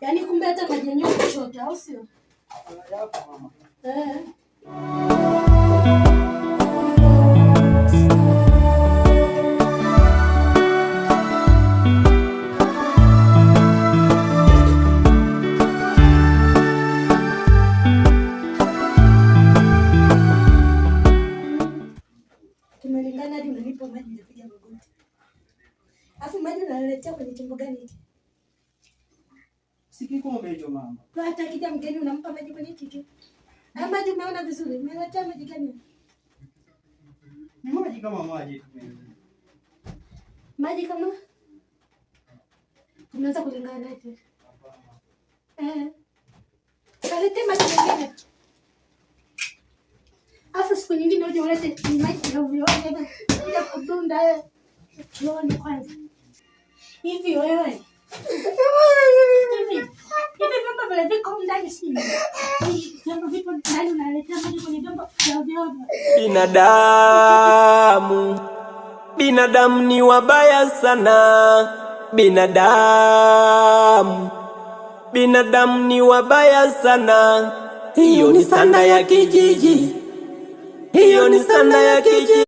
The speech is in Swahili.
Yaani kumbe hata maji yenyewe kuchota, au sio? Yapo mama. Eh. Tumelingana hadi unanipa maji napiga magoti. Alafu maji unaniletea kwenye chombo gani hiki? Si kikombe hicho mama. Kwa hata akija mgeni unampa maji kwenye hiki. Haya maji umeona vizuri? Umeniletea maji gani? Ni maji kama maji tu mimi. Maji kama tumeanza kulingana naye tena. Eh. Kalete maji mengine. Alafu siku nyingine uje ulete maji ya ovyo ovyo kuja kudunda chooni kwanza. Hivi wewe. Hivi vyombo vile viko ndani si? Vyombo vipo ndani unaletea maji kwenye vyombo vya ovyo ovyo. Binadamu, binadamu ni wabaya sana. Binadamu, binadamu ni wabaya sana. Hiyo ni sanda ya kijiji, hiyo ni sanda ya kijiji.